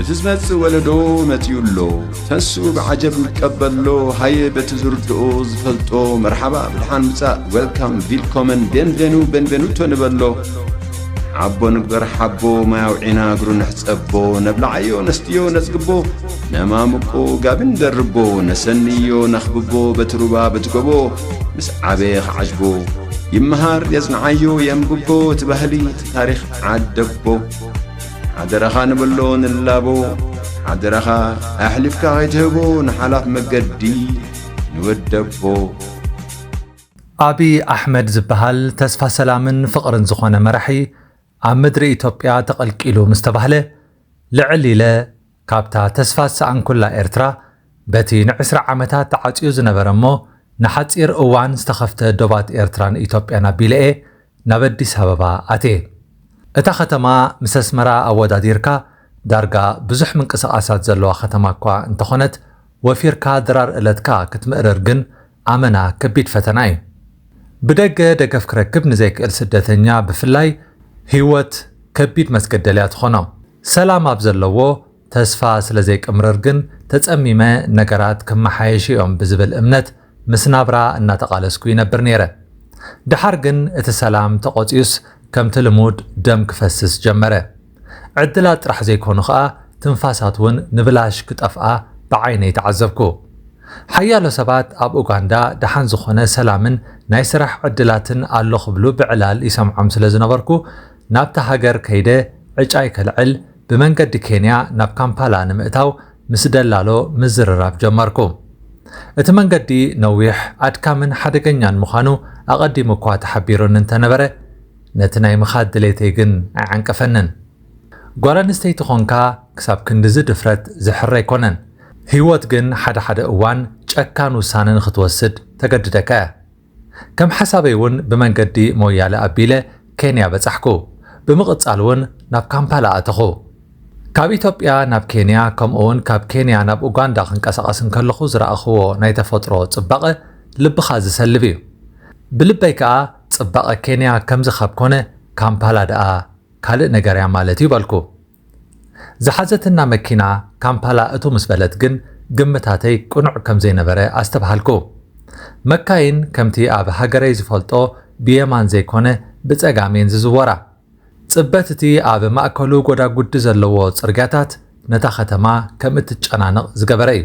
እቲ ዝመጽእ ወለዶ መጺኡ ኣሎ። ተንሱ ብዓጀብ ንቀበሎ፣ ሃየ በቲ ዝርድኦ ዝፈልጦ፣ መርሓባ ብድሓን ምጻእ፣ ዌልካም፣ ቪልኮመን፣ ቤንቬኑ፣ ቤንቬኑቶ ንበሎ። ዓቦ ንግበር ሓቦ፣ ማይ ኣውዒና እግሩ ንሕጸቦ፣ ነብልዓዮ ነስትዮ ነጽግቦ፣ ነማምቆ ጋቢ ንደርቦ፣ ነሰንዮ ነኽብቦ፣ በቲ ሩባ በቲ ጎቦ፣ ምስ ዓበየ ክዓጅቦ፣ ይመሃር የጽንዓዮ የንብቦ፣ እቲ ባህሊ እቲ ታሪኽ ዓደቦ። ሓደራኻ ንበሎ ንላቦ፣ ሓደራኻ ኣሕሊፍካ ከይትህቦ፣ ንሓላፍ መገዲ ንወደቦ። ኣብይ ኣሕመድ ዝበሃል ተስፋ ሰላምን ፍቕርን ዝኾነ መራሒ ኣብ ምድሪ ኢትዮጵያ ተቐልቂሉ ምስ ተባህለ፣ ልዕል ኢለ ካብታ ተስፋ ዝሰኣንኩላ ኤርትራ፣ በቲ ንዕስራ ዓመታት ተዓጽዩ ዝነበረ እሞ ንሓጺር እዋን ዝተኸፍተ ዶባት ኤርትራን ኢትዮጵያን ኣቢለ እየ ናብ ኣዲስ ኣበባ ኣትየ። እታ ከተማ ምስ ኣስመራ ኣወዳዲርካ ዳርጋ ብዙሕ ምንቅስቓሳት ዘለዋ ከተማ እኳ እንተኾነት፣ ወፊርካ ድራር እለትካ ክትምእርር ግን ኣመና ከቢድ ፈተና እዩ። ብደገ ደገፍ ክረክብ ንዘይክእል ስደተኛ ብፍላይ ህይወት ከቢድ መስገደል እያ ትኾኖ። ሰላም ኣብ ዘለዎ ተስፋ ስለ ዘይቅምርር ግን ተጸሚመ ነገራት ክመሓየሹ እዮም ብዝብል እምነት ምስ ናብራ እናተቓለስኩ ይነብር ነይረ። ደሓር ግን እቲ ሰላም ተቖጽዩስ ከምቲ ልሙድ ደም ክፈስስ ጀመረ። ዕድላት ጥራሕ ዘይኮኑ ኸኣ ትንፋሳት እውን ንብላሽ ክጠፍኣ ብዓይነይ ተዓዘብኩ። ሓያሎ ሰባት ኣብ ኡጋንዳ ደሓን ዝኾነ ሰላምን ናይ ስራሕ ዕድላትን ኣሎ ክብሉ ብዕላል ይሰምዖም ስለ ዝነበርኩ ናብታ ሃገር ከይደ ዕጫይ ከልዕል ብመንገዲ ኬንያ ናብ ካምፓላ ንምእታው ምስ ደላሎ ምዝርራብ ጀመርኩ። እቲ መንገዲ ነዊሕ፣ ኣድካምን ሓደገኛን ምዃኑ ኣቐዲሙ እኳ ተሓቢሩኒ እንተነበረ፣ ነቲ ናይ ምኻድ ድሌተይ ግን ኣይዓንቀፈንን። ጓል ኣንስተይቲ ኾንካ ክሳብ ክንድዚ ድፍረት ዝሕረ ኣይኮነን። ህይወት ግን ሓደ ሓደ እዋን ጨካን ውሳነ ንኽትወስድ ተገድደካ እያ። ከም ሓሳበይ እውን ብመንገዲ ሞያለ ኣቢለ ኬንያ በጻሕኩ። ብምቕጻል እውን ናብ ካምፓላ ኣተኹ። ካብ ኢትዮጵያ ናብ ኬንያ ከምኡ እውን ካብ ኬንያ ናብ ኡጋንዳ ክንቀሳቐስ እንከለኹ ዝረኣኽዎ ናይ ተፈጥሮ ጽባቐ ልብኻ ዝሰልብ እዩ። ብልበይ ከኣ ጽባቐ ኬንያ ከምዚ ካብ ኮነ ካምፓላ ደኣ ካልእ ነገር እያ ማለት እዩ በልኩ። ዝሓዘትና መኪና ካምፓላ እቱ ምስ በለት ግን ግምታተይ ቅኑዕ ከም ዘይነበረ ኣስተብሃልኩ። መካይን ከምቲ ኣብ ሃገረይ ዝፈልጦ ብየማን ዘይኮነ ብጸጋም እየን ዝዝወራ። ጽበት እቲ ኣብ ማእከሉ ጎዳጉዲ ዘለዎ ጽርግያታት ነታ ከተማ ከም እትጨናነቕ ዝገበረ እዩ።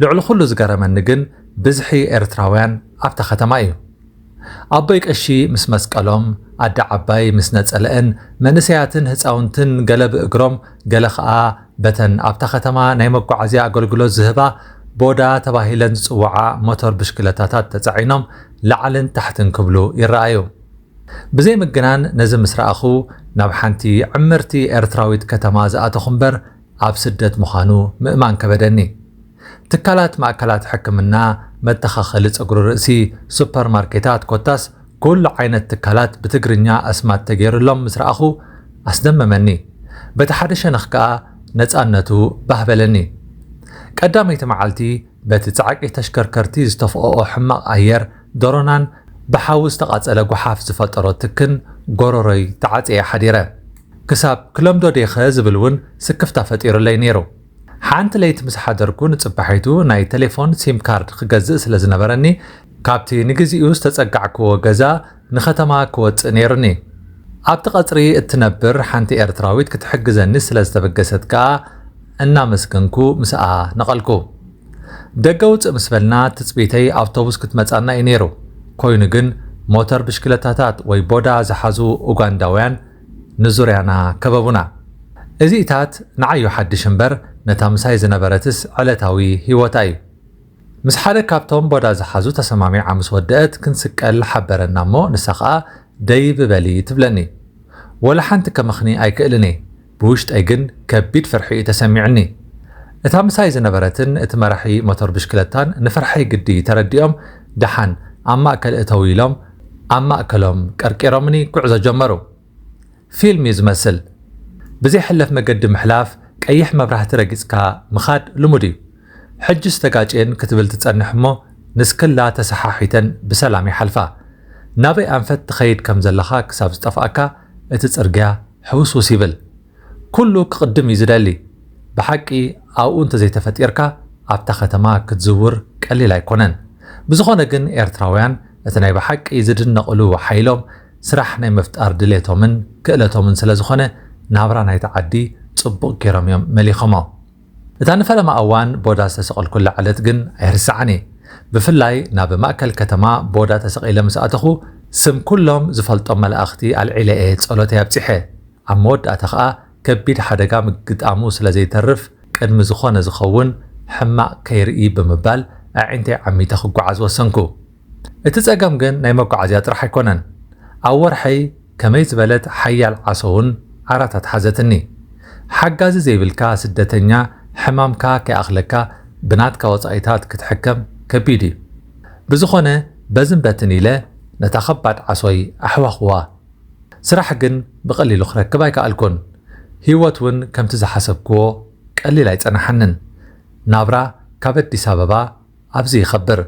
ልዕሊ ኩሉ ዝገረመኒ ግን ብዝሒ ኤርትራውያን ኣብታ ከተማ እዩ። ኣቦይ ቀሺ ምስ መስቀሎም፣ ኣደ ዓባይ ምስ ነጸለአን፣ መንእሰያትን ህጻውንትን ገለ ብእግሮም፣ ገለ ኸኣ በተን ኣብታ ከተማ ናይ መጓዓዝያ ኣገልግሎት ዝህባ ቦዳ ተባሂለን ዝጽውዓ ሞተር ብሽክለታታት ተጻዒኖም ላዕልን ታሕትን ክብሉ ይረኣዩ። ብዘይ ምግናን ነዚ ምስ ረኣኹ፣ ናብ ሓንቲ ዕምርቲ ኤርትራዊት ከተማ ዝኣተኹ እምበር፣ ኣብ ስደት ምዃኑ ምእማን ከበደኒ። ትካላት ማእከላት ሕክምና፣ መተኻኸሊ ጸጉሪ ርእሲ፣ ሱፐርማርኬታት ኮታስ ኩሉ ዓይነት ትካላት ብትግርኛ ኣስማት ተገይሩሎም ምስ ረኣኹ ኣስደመመኒ። በቲ ሓደ ሸነኽ ከኣ ነጻነቱ ባህ በለኒ። ቀዳመይቲ መዓልቲ በቲ ጻዕቂ ተሽከርከርቲ ዝተፍኦኦ ሕማቕ ኣየር፣ ደሮናን ብሓዊ ዝተቓጸለ ጓሓፍ ዝፈጠሮ ትክን ጎረሮይ ተዓጽየ ሓዲረ። ክሳብ ክለምዶ ዴኸ ዝብል እውን ስክፍታ ፈጢሩለይ ነይሩ። ሓንቲ ለይቲ ምስ ሓደርኩ ንጽባሒቱ ናይ ቴሌፎን ሲም ካርድ ክገዝእ ስለ ዝነበረኒ ካብቲ ንግዚኡ ዝተጸጋዕክዎ ገዛ ንኸተማ ክወጽእ ነይሩኒ። ኣብቲ ቀጽሪ እትነብር ሓንቲ ኤርትራዊት ክትሕግዘኒ ስለ ዝተበገሰት ከኣ እናመስገንኩ ምስኣ ነቐልኩ። ደገ ውጽእ ምስ በልና ትጽቢተይ ኣውቶቡስ ክትመጻና እዩ ነይሩ። ኮይኑ ግን ሞተር ብሽክለታታት ወይ ቦዳ ዝሓዙ ኡጋንዳውያን ንዙርያና ከበቡና። እዚኢታት ንዓዩ ሓድሽ እምበር ነታ ምሳይ ዝነበረትስ ዕለታዊ ህይወታ እዩ። ምስ ሓደ ካብቶም ቦዳ ዝሓዙ ተሰማሚዓ ምስ ወደአት ክንስቀል ሓበረና እሞ ንሳ ኸኣ ደይቢ በሊ ትብለኒ። ወላ ሓንቲ ከመኽኒ ኣይክእልን እየ። ብውሽጠይ ግን ከቢድ ፍርሒ እዩ ተሰሚዑኒ። እታ ምሳይ ዝነበረትን እቲ መራሒ ሞተር ብሽክለታን ንፍርሐይ ግዲ ተረዲኦም ደሓን ኣብ ማእከል እተው ኢሎም ኣብ ማእከሎም ቀርቂሮምኒ ጉዕዞ ጀመሩ። ፊልም እዩ ዝመስል። ብዘይሕለፍ መገዲ ምሕላፍ፣ ቀይሕ መብራህቲ ረጊጽካ ምኻድ ልሙድ እዩ። ሕጅስ ተጋጭየን ክትብል ትጸንሕ እሞ ንስክላ ተሰሓሒተን ብሰላም ይሓልፋ። ናበይ ኣንፈት ትኸይድ ከም ዘለኻ ክሳብ ዝጠፍኣካ እቲ ጽርግያ ሕውስውስ ይብል። ኩሉ ክቕድም እዩ ዝደሊ። ብሓቂ ኣብኡ እንተዘይተፈጢርካ ኣብታ ከተማ ክትዝውር ቀሊል ኣይኮነን። ብዝኾነ ግን ኤርትራውያን እቲ ናይ ብሓቂ ዝድነቕሉ ሓይሎም ስራሕ ናይ ምፍጣር ድሌቶምን ክእለቶምን ስለ ዝኾነ ናብራ ናይቲ ዓዲ ጽቡቕ ገይሮም እዮም መሊኾሞ። እታ ንፈለማ እዋን ቦዳ ዝተሰቐልኩላ ዕለት ግን ኣይርስዓን እየ። ብፍላይ ናብ ማእከል ከተማ ቦዳ ተሰቒለ ምስ ኣተኹ ስም ኩሎም ዝፈልጦም መላእኽቲ ኣልዒለ እየ ጸሎተይ ኣብጺሐ። ኣብ መወዳእታ ኸኣ ከቢድ ሓደጋ ምግጣሙ ስለ ዘይተርፍ ቅድሚ ዝኾነ ዝኸውን ሕማቕ ከይርኢ ብምባል ኣዒንተይ ዓሚተ ክጓዓዝ ወሰንኩ። እቲ ጸገም ግን ናይ መጓዓዝያ ጥራሕ ኣይኮነን። ኣብ ወርሐይ ከመይ ዝበለት ሓያል ዓሶ እውን ዓራት ኣትሓዘትኒ። ሓጋዚ ዘይብልካ ስደተኛ ሕማምካ ከይኣኽለካ ብናትካ ወጻኢታት ክትሕከም ከቢድ እዩ። ብዝኾነ በዝን በትን ኢለ ነታ ከባድ ዓሶይ ኣሕዋኽዋ። ስራሕ ግን ብቐሊሉ ክረክብ ኣይከኣልኩን። ህይወት እውን ከምቲ ዝሓሰብክዎ ቀሊል ኣይጸናሓንን። ናብራ ካብ ኣዲስ ኣበባ ኣብዚ ይኸብር።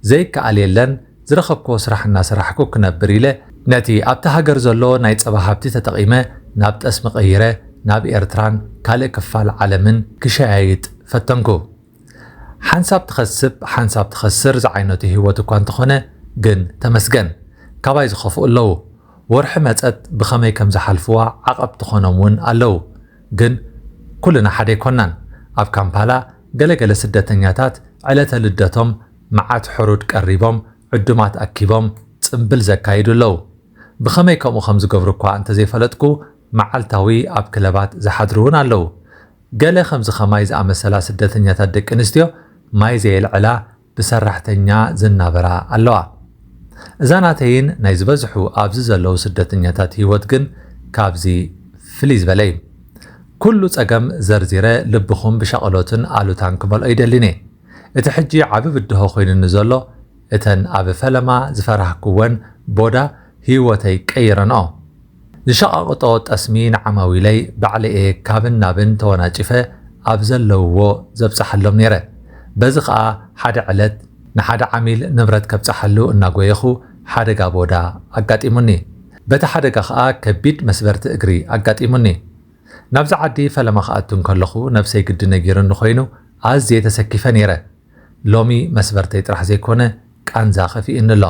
ዘይከኣል የለን፣ ዝረኸብክዎ ስራሕ እናሰራሕኩ ክነብር ኢለ ነቲ ኣብቲ ሃገር ዘሎ ናይ ጸባ ሃብቲ ተጠቒመ ናብ ጠስሚ ቀይረ ናብ ኤርትራን ካልእ ክፋል ዓለምን ክሸያይጥ ፈተንኩ። ሓንሳብ ትኸስብ ሓንሳብ ትኸስር ዝዓይነቱ ህይወት እኳ እንተኾነ ግን ተመስገን ካባይ ዝኸፍኡ ኣለዉ። ወርሒ መጸት ብኸመይ ከም ዝሓልፍዋ ዓቐብ ትኾኖም እውን ኣለዉ። ግን ኩልና ሓደ ኣይኮናን። ኣብ ካምፓላ ገለገለ ስደተኛታት ዕለተ ልደቶም መዓት ሕሩድ ቀሪቦም ዕዱማት ኣኪቦም ጽምብል ዘካይዱ ኣለዉ። ብኸመይ ከምኡ ከም ዝገብሩ እኳ እንተዘይፈለጥኩ መዓልታዊ ኣብ ክለባት ዝሓድሩ እውን ኣለዉ። ገለ ከምዚ ኸማይ ዝኣመሰላ ስደተኛታት ደቂ ኣንስትዮ ማይ ዘየልዕላ ብሰራሕተኛ ዝናበራ ኣለዋ። እዛ ናተይን ናይ ዝበዝሑ ኣብዚ ዘለዉ ስደተኛታት ህይወት ግን ካብዚ ፍልይ ዝበለ እዩ። ኩሉ ጸገም ዘርዚረ ልብኹም ብሻቐሎትን ኣሉታን ክመልኦ ይደልን እየ። እቲ ሕጂ ዓቢ ብድሆ ኮይኑኒ ዘሎ እተን ኣብ ፈለማ ዝፈራህክወን ቦዳ ህይወተይ ቀይረንኦ። ዝሸቓቕጦ ጠስሚ ንዓማዊለይ ባዕለየ ካብን ናብን ተወናጪፈ ኣብ ዘለውዎ ዘብጽሓሎም ነይረ። በዚ ኸኣ ሓደ ዕለት ንሓደ ዓሚል ንብረት ከብጽሓሉ እናጎየኹ ሓደጋ ቦዳ ኣጋጢሙኒ። በቲ ሓደጋ ኸኣ ከቢድ መስበርቲ እግሪ ኣጋጢሙኒ። ናብዚ ዓዲ ፈለማ ክኣቱ እንከለኹ ነብሰይ ግዲ ነጊሩኒ ኮይኑ ኣዝየ ተሰኪፈ ነይረ። ሎሚ መስበርተይ ጥራሕ ዘይኮነ ቃንዛ ከፊእኒ ኣሎ።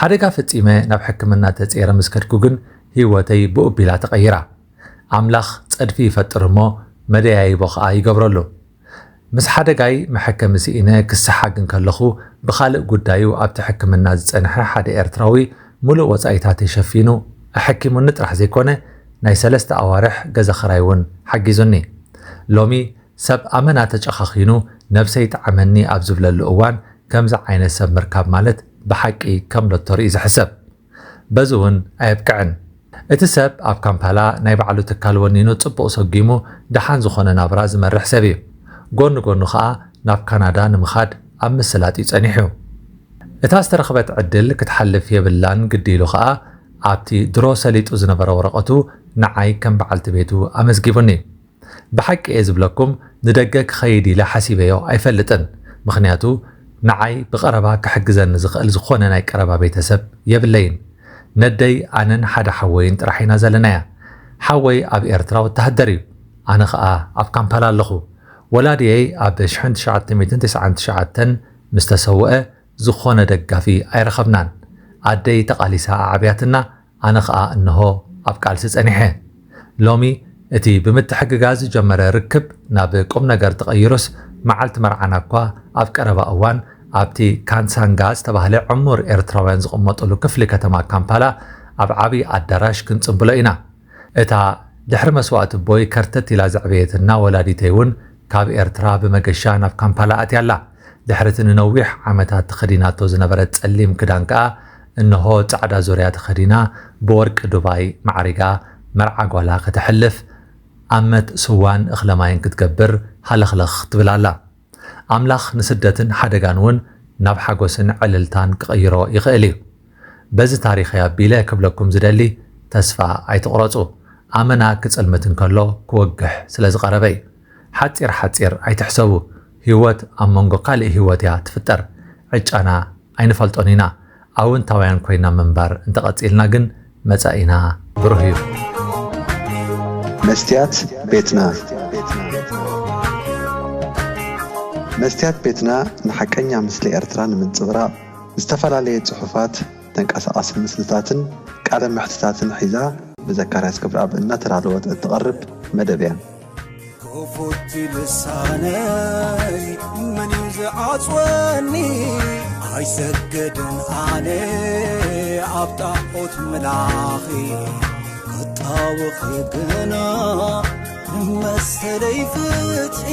ሓደጋ ፈጺመ ናብ ሕክምና ተጸይረ ምስ ከድኩ ግን ህይወተይ ብኡቢላ ተቐይራ። ኣምላኽ ጸድፊ ይፈጥር እሞ መደያይቦ ኸኣ ይገብረሉ። ምስ ሓደጋይ መሐከሚ ስኢነ ክሰሓግ እንከለኹ ብኻልእ ጉዳዩ ኣብቲ ሕክምና ዝጸንሐ ሓደ ኤርትራዊ ሙሉእ ወጻኢታተይ ሸፊኑ ኣሐኪሙኒ ጥራሕ ዘይኮነ ናይ ሰለስተ ኣዋርሕ ገዛ ኽራይ እውን ሓጊዙኒ። ሎሚ ሰብ ኣመና ተጨኻኺኑ ነብሰይ ጥዓመኒ ኣብ ዝብለሉ እዋን ከምዚ ዓይነት ሰብ ምርካብ ማለት ብሓቂ ከም ሎቶሪ እዩ ዝሕሰብ። በዚ እውን ኣየብቅዕን። እቲ ሰብ ኣብ ካምፓላ ናይ ባዕሉ ትካል ወኒኑ ጽቡቕ ሰጒሙ ደሓን ዝኾነ ናብራ ዝመርሕ ሰብ እዩ። ጎኒ ጎኑ ኸኣ ናብ ካናዳ ንምኻድ ኣብ ምስላጥ እዩ ጸኒሑ። እታ ዝተረኽበት ዕድል ክትሓልፍ የብላን ግዲ ኢሉ ኸኣ ኣብቲ ድሮ ሰሊጡ ዝነበረ ወረቐቱ ንዓይ ከም በዓልቲ ቤቱ ኣመዝጊቡኒ። ብሓቂ እየ ዝብለኩም ንደገ ክኸይድ ኢለ ሓሲበዮ ኣይፈልጥን። ምኽንያቱ ንዓይ ብቐረባ ክሕግዘኒ ዝኽእል ዝኾነ ናይ ቀረባ ቤተሰብ የብለይን። ነደይ ኣነን ሓደ ሓወይን ጥራሕ ኢና ዘለናያ። ሓወይ ኣብ ኤርትራ ወተሃደር እዩ። ኣነ ኸኣ ኣብ ካምፓላ ኣለኹ። ወላድየይ ኣብ ሽሕን ትሽዓተ ሚእትን ተስዓን ትሽዓተን ምስ ተሰውአ ዝኾነ ደጋፊ ኣይረኸብናን። ኣደይ ተቓሊሳ ኣዕብያትና ኣነ ኸኣ እንሆ ኣብ ቃልሲ ጸኒሐ። ሎሚ እቲ ብምትሕግጋዝ ዝጀመረ ርክብ ናብ ቁም ነገር ተቐይሩስ መዓልቲ መርዓና እኳ ኣብ ቀረባ እዋን ኣብቲ ካንሳንጋ ዝተባህለ ዕሙር ኤርትራውያን ዝቕመጡሉ ክፍሊ ከተማ ካምፓላ ኣብ ዓብዪ ኣዳራሽ ክንጽምብሎ ኢና። እታ ድሕሪ መስዋእቲ ኣቦይ ከርተት ኢላ ዘዕበየትና ወላዲተይ እውን ካብ ኤርትራ ብመገሻ ናብ ካምፓላ ኣትያ ኣላ። ድሕሪ እቲ ንነዊሕ ዓመታት ተኸዲናቶ ዝነበረት ጸሊም ክዳን ከኣ እንሆ ጻዕዳ ዙርያ ተኸዲና ብወርቂ ዱባይ ማዕሪጋ መርዓ ጓላ ከተሕልፍ ኣመት ስዋን እኽለ ማይን ክትገብር ሃለኽለኽ ትብል ኣላ። ኣምላኽ ንስደትን ሓደጋን እውን ናብ ሓጎስን ዕልልታን ክቕይሮ ይኽእል እዩ። በዚ ታሪኸይ ኣቢለ ክብለኩም ዝደሊ ተስፋ ኣይትቑረጹ። ኣመና ክጽልምት እንከሎ ክወግሕ ስለ ዝቐረበ እዩ። ሓጺር ሓጺር ኣይትሕሰቡ። ህይወት ኣብ መንጎ ካልእ ህይወት እያ ትፍጠር። ዕጫና ኣይንፈልጦን ኢና። ኣውንታውያን ኮይና ምንባር እንተቐጺልና ግን መጻኢና ብሩህ እዩ። መስትያት ቤትና። መስትያት ቤትና ንሓቀኛ ምስሊ ኤርትራ ንምንጽብራቕ ዝተፈላለየ ጽሑፋት፣ ተንቀሳቓሲ ምስልታትን ቃለ መሕትታትን ሒዛ ብዘካርያስ ገብረኣብ እናተዳለወት እትቐርብ መደብ እያ። ክፉት ልሳነይ መን እዩ ዝዓጽወኒ? ኣይሰግድን ኣነ ኣብ ጣዖት ምላኺ፣ ክጣወኺ ግና መሰለይ ፍትሒ።